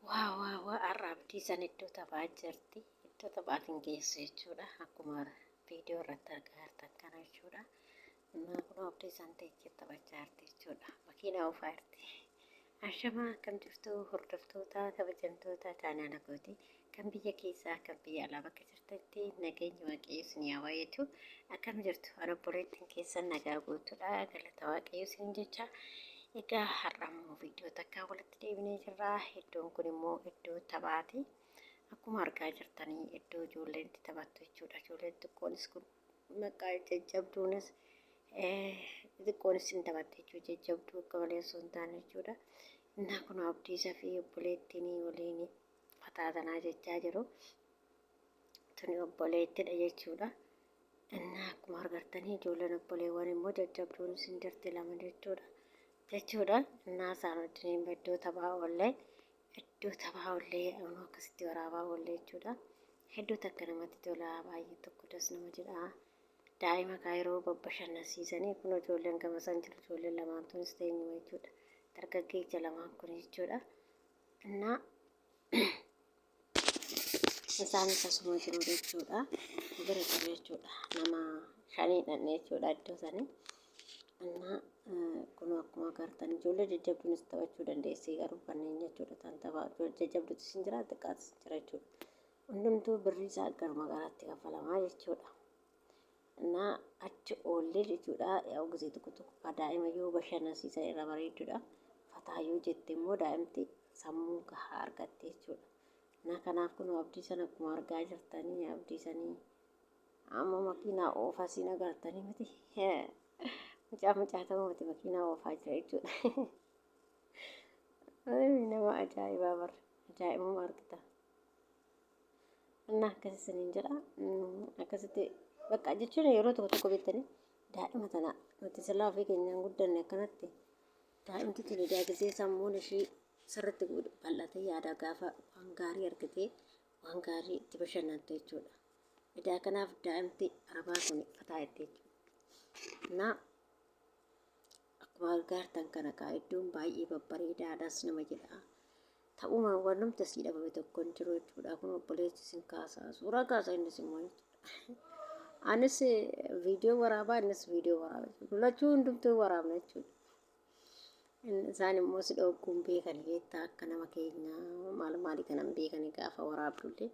Waa waa waa har'a Abdiisan iddoo taphaa jirti. Iddoo taphaatiin geessu jechuudha. Akkuma viidiyoo irratti argaa jirtan kana jechuudha. Innaa kunoo Abdiisan teechee taphachaa jirti jechuudha. Makiinaa oofaa jirti. Ashamaa akkam jirtu hordoftoota kabajamtoota chaanaala kooti. Kan biyya keessaa kan biyya alaa bakka jirtanitti nageenyi waaqayyo isin haa baay'atu. Akkam jirtu ani obboleettiin keessan nagaa guutuudha. Galata waaqayyo isin jecha. Egaa har'a immoo viidiyoo takkaa walitti deebinee jirra. Iddoon kun immoo iddoo taphaati. Akkuma argaa jirtanii iddoo ijoolleen itti taphattu jechuudha. Ijoolleen xiqqoonis maqaa jajjabduunis xixiqqoonis hin taphatte jechuudha. Jajjabduu akka malee osoo hin taane jechuudha. Innaa kun Abdiisaa fi obboleettiin waliin fataa tanaa jechaa jiru. Tuni obboleettidha jechuudha. Innaa akkuma argartanii ijoolleen obboleewwan immoo jajjabduunis hin jirti lama jechuudha. Jechuudha. Innaa isaan wajjiniin iddoo taphaa oollee iddoo taphaa oollee ammoo akkasitti waraabaa oollee jechuudha. Hedduu takka namatti tola baay'ee tokko das nama jedha. Daa'ima kaa yeroo babbashannansiisanii kun ijoolleen gama san jiru ijoolleen lamaan tunis teenyuma jechuudha. Dargaggeecha lamaan kun jechuudha. Innaa isaanis asuma jiru jechuudha. Bira jiru jechuudha. Nama shanii dhanne jechuudha iddoo sanii. Innaa kun akkuma agartan ijoollee jajjabduunis taphachuu dandeessi garuu kanneen jechuudha tan tapha jajjabduutis hin jira xiqqaatis hin jira jechuudha. Hundumtuu birrii isaa garuma garaatti kaffalamaa jechuudha. Innaa achi oollee jechuudha. Yaa gisee tokko tokko ka daa'ima yoo bashannansiisan irra bareeddudha. Fataa yoo jette immoo daa'imti sammuu gahaa argatte jechuudha. Innaa kanaaf kun abdii sana akkuma argaa jirtanii abdii sanii amma makiinaa oofaa siin agartanii miti. Mucaa mucaa ta'uu miti makiinaa oofaa jira jechuudha. Nama ajaa'ibaa bara ajaa'ibuma argita. Innaa akkas isiniin jedha. Akkasitti bakka jechuun yeroo tokko tokko beektanii daa'ima tana nuti silaa ofii keenyaan guddanne akkanatti daa'imti tuni daagisee sammuun ishii sirriitti bal'atee yaada gaafa waan gaarii argitee waan gaarii itti bashannantu jechuudha. Edaa kanaaf daa'imti arabaa kun fataa itti jechuudha. Innaa akkuma argaartan kana kaa iddoon baay'ee babbareedaadhas nama jedha. Ta'uma wannumti asii dhabame tokko hin jiru jechuudha. Kun obboleessi isin kaasa. Suuraa kaasa innis immoo jechuudha. Anis viidiyoo waraabaa innis viidiyoo waraaba jechuudha. Lachuu hundumtuu waraabna jechuudha. Isaan immoo si dhoogguun beekan beektaa akka nama keenya maal maalii kanan beekani gaafa waraabdullee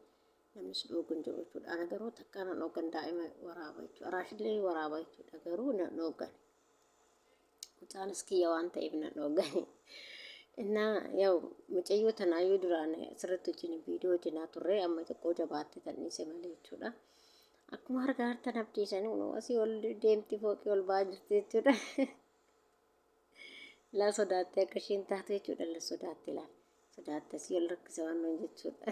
namni si dhooggu hin jiru jechuudha. Ana garuu takkaa nan dhooggan daa'ima waraaba jechuudha. Araashillee waraaba jechuudha garuu nan dhooggan. Mucaanis kiyya waan ta'eef nan dhooggani. Innaa yaa'u mucayyoo tanaayyuu duraan sirriitti wajjin viidiyoo hojjennaa turre amma xiqqoo jabaatte tan dhiise malee jechuudha. Akkuma argaa jirtan abdii isaanii kunoo asii ol deemti fooqii ol ba'aa jirti jechuudha. Laa sodaattee akka isheen taatu jechuudha. La sodaatte laa. Sodaatte asii ol rakkise waan nuun jechuudha.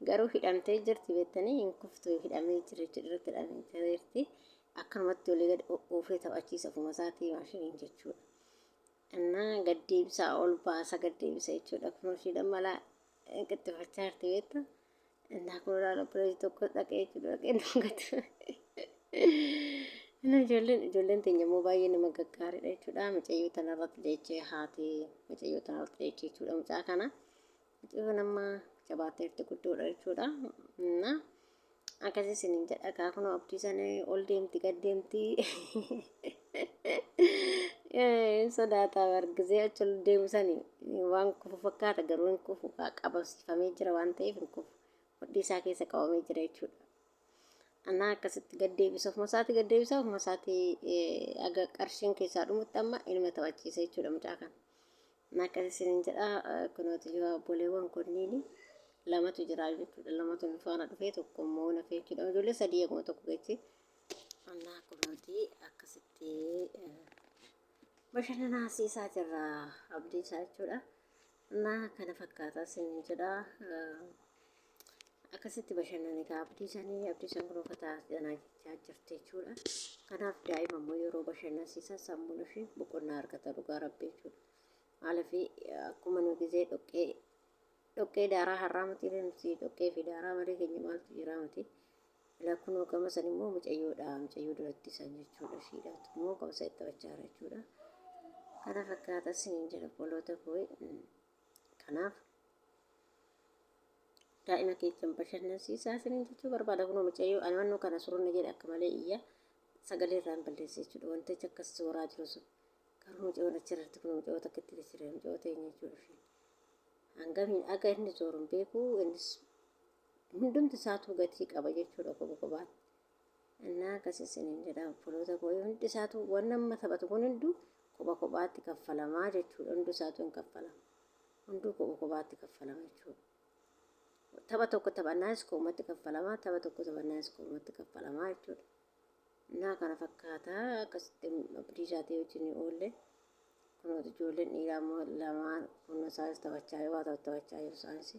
Garuu hidhamtee jirti beektanii hin kuftu hidhamee jira jechuudha irratti hidhamee jirti. Akkanumatti olii gadi oofee taphachiisa ofuma isaatii maashiniin jechuudha. Innaa gad deebisaa ol baasa gad deebisa jechuudha. Kun ishiidha mala qixxifachaa jirti beektaa. Innaa kun olaanaa obboleessi tokko dhaqee jechuudha dhaqee dhungatu. Inni ijoolleen ijoolleen teenya immoo baay'ee nama gaggaariidha jechuudha. Mucayyoo tanarratti deechee haati mucayyoo tanarratti deechee jechuudha mucaa kana. Mucayyoon amma jabaatteerti guddoodha jechuudha. Innaa akkasii isiniin jedha kaa kunoo abdii sana ol deemti gad deemti. Sodaataa bargisee achi ol deemu sani waan kufu fakkaata garuu hin kufu qabasiifamee jira waan ta'eef hin kufu. Mudhii isaa keessa qabamee jira jechuudha. Anaa akkasitti gad deebisa ofuma isaatii gad deebisa ofuma isaatii aga qarshiin keessaa dhumutti amma ilma taphachiisa jechuudha mucaa kana. Anaa akkasii isiniin jedha kunooti yoo obboleewwan kunniin lamatu jira jechuudha lamatu nu faana dhufee tokko immoo nafee jechuudha ijoollee sadii akkuma tokko geechi. Anaa kunooti akkasitti bashannanaasiisaa jirra abdii isaa jechuudha. Anaa kana fakkaata isiniin jedha. Akkasitti bashannani kaa abdii isaanii abdii isaan kun uffata janaa jechaa jirti jechuudha. Kanaaf daa'ima immoo yeroo bashannansiisan sammuun ishee boqonnaa argata dhugaa rabbii jechuudha. Maaliif akkuma nu gizee dhoqqee dhoqqee daaraa har'aa miti nuti dhoqqee fi daaraa malee keenya maaltu jira miti. Ilaa kunoo gama san immoo mucayyoodha mucayyoo duratti san jechuudha ishiidhaatu immoo gama san itti taphachaa jira jechuudha. Kana fakkaata isiniin jedha obboloota koo. Kanaaf Daa'ima keessan bashannansiisaa isiniin jechuu barbaada. Kunoo mucayyoo ani wannoo kana surunna jedhe akka malee iyya sagalee irraan balleesse jechuudha. Wantichi akkas sooraa jiru sun. Garuu mucayyoon achirratti kun mucayyoo takka itti jira mucayyoo teenya jechuudha isheen. Hangamiin aga inni sooru hin beeku innis hundumti isaatuu gatii qaba jechuudha kopha kophaatti. Innaa akkas isiniin jedha obboloota koo hundi isaatu waan amma taphatu kun hunduu kopha kophaatti kaffalamaa jechuudha. Hundi isaatu hin kaffalama. Hunduu kopha kophaatti kaffalama jechuudha. Tapha tokko taphannaanis kophumatti kaffalama. Tapha tokko taphannaanis kophumatti kaffalamaa jechuudha. Innaa kana fakkaata akkasitti abdii isaatii wajjin oolle. Kunoo ijoolleen dhiiraa immoo lamaan kunoo isaanis taphachaa yoo taphachaa jiru isaanis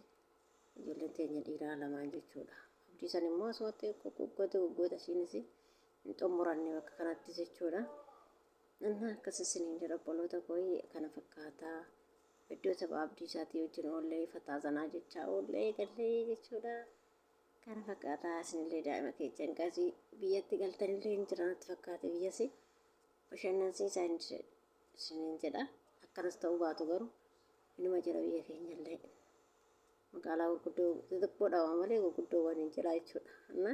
ijoolleen teenya dhiiraa lamaan jechuudha. Abdii san immoo asumatti guggote guggoota ishiinis hin xumuranne bakka kanatti jechuudha. Innaa akkas isiniin jedha obboloota koo kana fakkaataa iddoo tapha abdii isaatii wajjin oollee fataa zanaa jechaa oollee gallee jechuudha. Kana fakkaataa isinillee daa'ima keessan qasii biyyatti galtanillee hin jiran natti fakkaate biyyasi bashannansiisaa isiniin jedha. Akkanas ta'uu baatu garuu inuma jira biyya keenyallee. Magaalaa gurguddoo xixiqqoo dhawaa malee gurguddoowwan hin jira jechuudha. Amma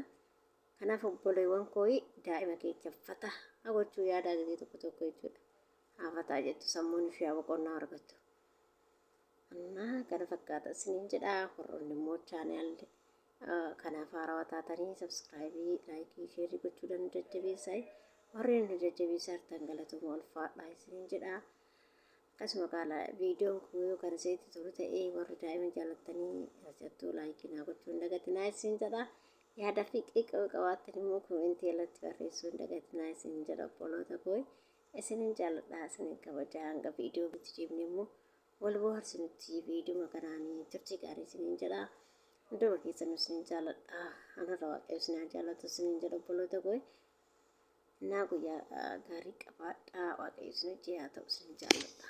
kanaaf obboleewwan koo daa'ima keessa fata gochuu yaadaa gisee tokko tokko jechuudha. Haa fataa jettu sammuun ishee haa boqonnaa argattu. Amma kana fakkaata isiniin jedha warroonni immoo channel kanaaf haarawaa taatanii subscribe, like, share gochuudhaan nu jajjabeessaa. Warreen nu jajjabeessaa jirtan galatooma ulfaadhaa isiniin jedha. Akkasuma qaala viidiyoon kun yoo kan isinitti tolu ta'e warri daa'ima jaalattanii asirrattuu like naa gochuu hin dagatinaa isin jedha. Yaada fi qeeqa qabaattan immoo comment jalatti barreessuu hin dagatinaa isin jedha obboloota koo. Isinin jaaladha isinin kabaja hanga viidiyoo bitti deemne immoo wal bohaarsinutti viidiyoo kanaanii turtii gaarii isinin jedha. Hunduma keessanuu isinin jaaladha. Anarra waaqayyo isin haa jaallatu isinin jedha obboloota koo. Naa guyyaa gaarii qabaadhaa waaqayyo isin hojii haa ta'u isin jaalladha.